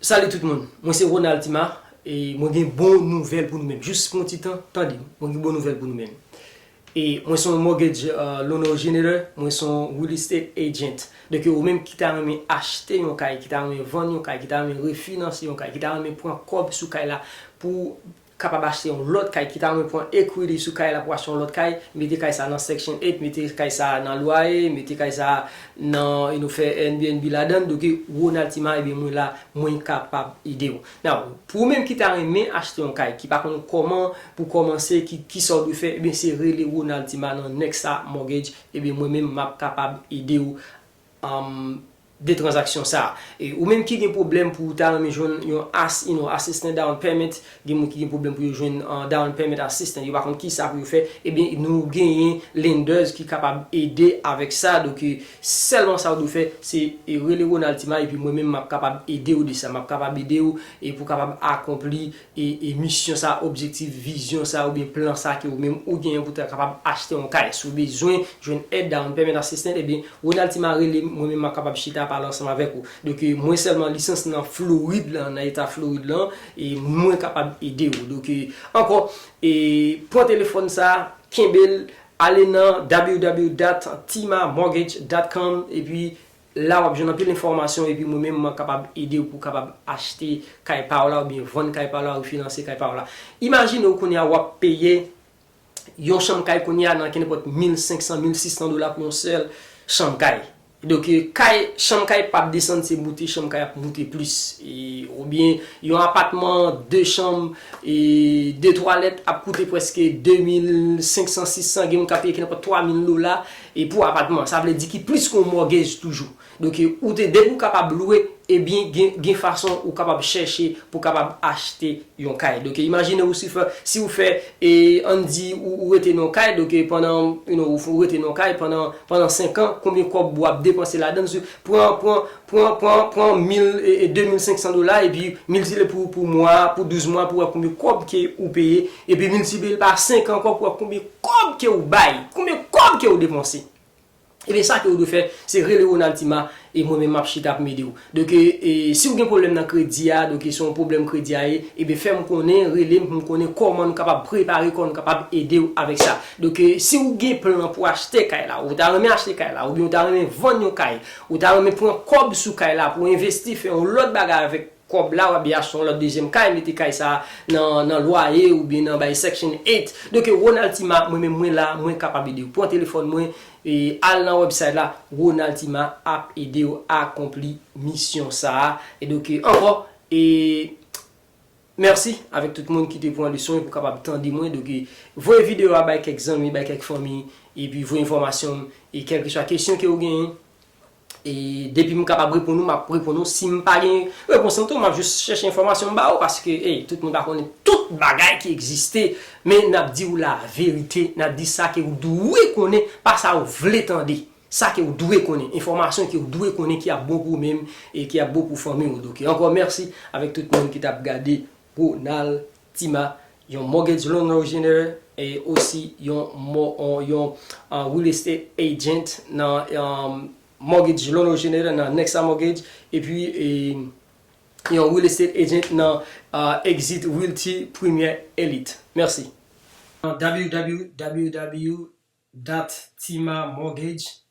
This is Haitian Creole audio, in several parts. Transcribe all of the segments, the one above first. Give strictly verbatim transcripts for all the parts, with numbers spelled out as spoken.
Salut tout moun, mwen se Ronald Tima e mwen gen bon nouvèl pou nou menm. Jis pou yon ti tan, tande m, mwen gen bon nouvèl pou nou menm. E mwen se yon mortgage uh, loan originator, mwen se yon real estate agent. Donk ou menm ki ta renmen achte yon kay, ki ta renmen vann yon kay, ki ta renmen refinanse yon kay, ki ta renmen pran kòb sou kay la pou kapab achte yon lòt kay, ki ta renmen pran equity sou kay la pou achte yon lòt kay, mete kay sa nan Section eight, mete kay sa nan lwaye, mete kay sa nan, e nou fè Airbnb ladan, donk Ronald Tima, ebyen mwen la, mwen kapab ede w. Now, pou ou menm ki ta renmen achte yon kay, ki pa konn kòman pou kòmanse, ki, ki sa w dwe fè, ebyen se rele Ronald Tima nan Nexa Mortgage, ebyen mwen menm m ap kapab ede w um, de tranzaksyon sa a. E ou menm ki gen pwoblèm pou ou ta renmen jwenn yon as, you know, assistant down payment, gen moun ki gen pwoblèm pou yo jwenn uh, down payment assistant, yo pa konn ki sa pou yo fè, ebyen nou genyen lenders ki kapab ede avèk sa. Donk sèlman sa ou dwe fè, se e, rele Ronald Tima epi mwen menm m ap kapab ede w de sa. M ap kapab ede w e pou kapab akonpli e, e misyon sa, objektif, vizyon sa oubyen plan sa ke ou menm ou genyen pou ta kapab achte yon kay. Si w bezwen jwenn èd down payment assistant, ebyen Ronald Tima rele m, mwen menm m ap kapab chita pale ansanm avèk ou. Donk mwen sèlman lisans nan Florid la, nan eta Florid la, e mwen kapab ede w. Donk ankò, e pran telefòn sa, kenbe l, ale nan w w w dot tima mortgage dot com epi la w ap jwenn anpil enfòmasyon epi mwen menm mwen kapab ede w pou kapab achte kay pa w la oubyen vann kay pa w la, refinanse kay pa w la. Imajine w kounye a w ap peye yon chanm kay kounye a nan kenenpòt mil senk san, mil sis san dola pou yon sèl chanm kay. Donk kay, chanm kay p ap desann, se moute chanm kay ap moute plis. E, oubyen yon apatman de chanm e de twalèt ap koute prèske de mil senk san, sis san, gen moun k ap peye kenenpòt twa mil dola e pou apatman. Sa vle di ki plis ke yon mortgage toujou. Donk ou te depi ou kapab lwe, ebyen gen, gen fason ou kapab chèche pou kapab achte yon kay. Donk imajine ou si fè, si ou fè e ann di ou, ou rete nan yon kay, donk pandan you know, ou rete nan yon kay pandan, pandan senk an, konbyen kòb w ap depanse ladan l? Pran, pran, pran, pran, pran mil e, e de mil senk san dola epi miltipliye pou, pou mwa, pou douz mwa pou wè konbyen kòb ke ou peye, epi miltipliye l pa senk ankò pou wè konbyen kòb ke ou bay, konbyen kòb ke ou depanse. Ebyen sa ke ou dwe fè, se rele Ronald Tima e mwen menm m ap chita pou m ede w. Donk e, e, si w gen pwoblèm nan kredi a, donk se yon pwoblèm kredi a ye, ebyen fè m konnen, rele m pou m konnen kòman nou kapab prepare kò nou kapab ede w avèk sa. Donk e, si w gen plan pou achte kay la, ou ta renmen achte kay la, oubyen ou ta renmen vann yon kay, ou ta renmen pran kòb sou kay la pou envesti, fè yon lòt bagay avèk kòb la, w ap byen achte yon lòt dezyèm kay, mete kay sa nan, nan lwaye oubyen nan bay Section eight. Donk Ronald Tima, mwen menm mwen la, mwen kapab ede w. Pran telefòn mwen e al nan website la, Ronald Tima ap ede w akonpli misyon sa a. E donk ankò, e mèsi avèk tout moun ki te pran leson pou kapab tande mwen. Donk voye videyo a bay kèk zanmi, bay kèk fanmi, epi voye enfòmasyon e kèlkeswa kesyon ke ou genyen. E depi m kapab reponn ou, m ap reponn ou. Si m pa gen repons lan tou, m ap jis chèche enfòmasyon m ba ou, paske ey, tout moun pa konnen tout bagay ki egziste. Men n ap di w laverite, n ap di sa ke ou dwe konnen, pa sa ou vle tande. Sa ke ou dwe konnen, enfòmasyon ke ou dwe konnen ki ap bon pou ou menm e ki ap bon pou fanmi w. Donk ankò mèsi avèk tout moun ki t ap gade Ronald Tima, yon mortgage loan originator e osi yon, mo- yon uh, real estate agent nan um, mortgage loan originator nan Nexa Mortgage, epi e, yon real estate agent nan uh, Exit Realty Premier Elite. Mèsi. W W W dot Tima Mortgage.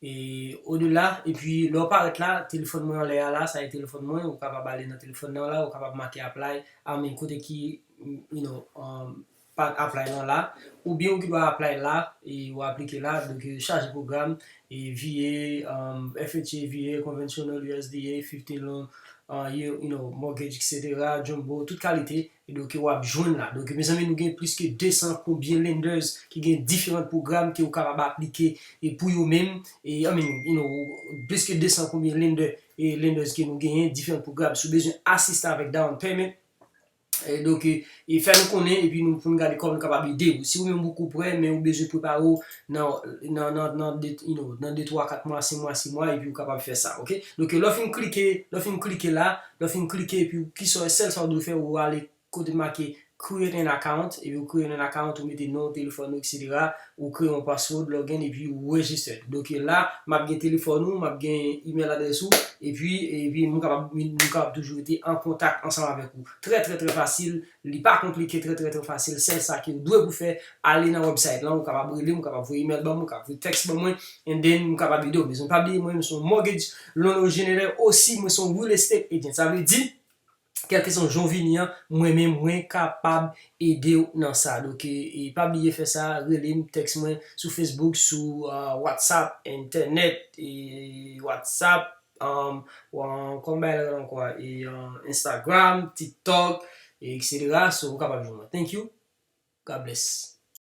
E odela, epi lè w parèt la, telefòn mwen anlè a la, sa e telefòn mwen, ou kapab ale nan telefòn nan la, ou kapab make apply, I mean, kote ki, you know, um, pa apply lan la, oubyen ou gen dwa apply la, e ou aplike la, donk chaje pwogram, e V A, um, F H A V A, conventional U S D A, fifteen loan, uh, year, you know, mortgage, et cetera, jumbo, tout kalite, e donk w ap jwenn la. Donk mezanmi, nou gen plis ke de san konbyen lenders ki gen diferan pwogram ke ou kapab aplike e pou yo menm, e I mean, you know, plis ke de san konbyen lender e lenders ke nou genyen, diferan pwogram. Si w bezwen asistan avèk down payment, e donk e, e fè nou konnen epi nou pou nou gade kòman nou kapab ede w. Si ou menm ou kou prè men ou bezwen prepare w nan nan nan nan de, you know, nan de twa kat mwa, senk mwa, sis mwa, epi ou kapab fè sa, oke? Donk lè w fin klike, lè w fin klike la, lè w fin klike epi ki sa, sèl sa w dwe fè, ou ale kote make create an account, epi ou create an account, ou mete non, telefòn ou, et cetera. Ou kreye yon password, login, epi ou register. Donk la, m ap gen telefòn ou, m ap gen email adrès ou, epi, epi nou kapab, nou kapab toujou rete an kontak ansanm avèk ou. Trè, trè, trè fasil, li pa konplike, trè, trè, trè fasil. Sèl sa ke ou dwe pou fè, ale nan website lan, ou kapab rele m, ou kapab voye email ban mwen, ou kapab voye text ban mwen, and then m kapab ede w. Bezwen pa bliye, mwen, m se yon mortgage loan originator osi, mwen se yon real estate agent. Sa vle di, kèlkeswa jan w vini an, mwen menm, mwen kapab ede w nan sa. Donk, e, e pa bliye fè sa, rele m, text mwen sou Facebook, sou, uh, WhatsApp, entènèt, e WhatsApp, um, ou an, kòman bay la ankò, e, uh, Instagram, TikTok, et cetera. So, ou kapab jwenn mwen. Thank you. God bless.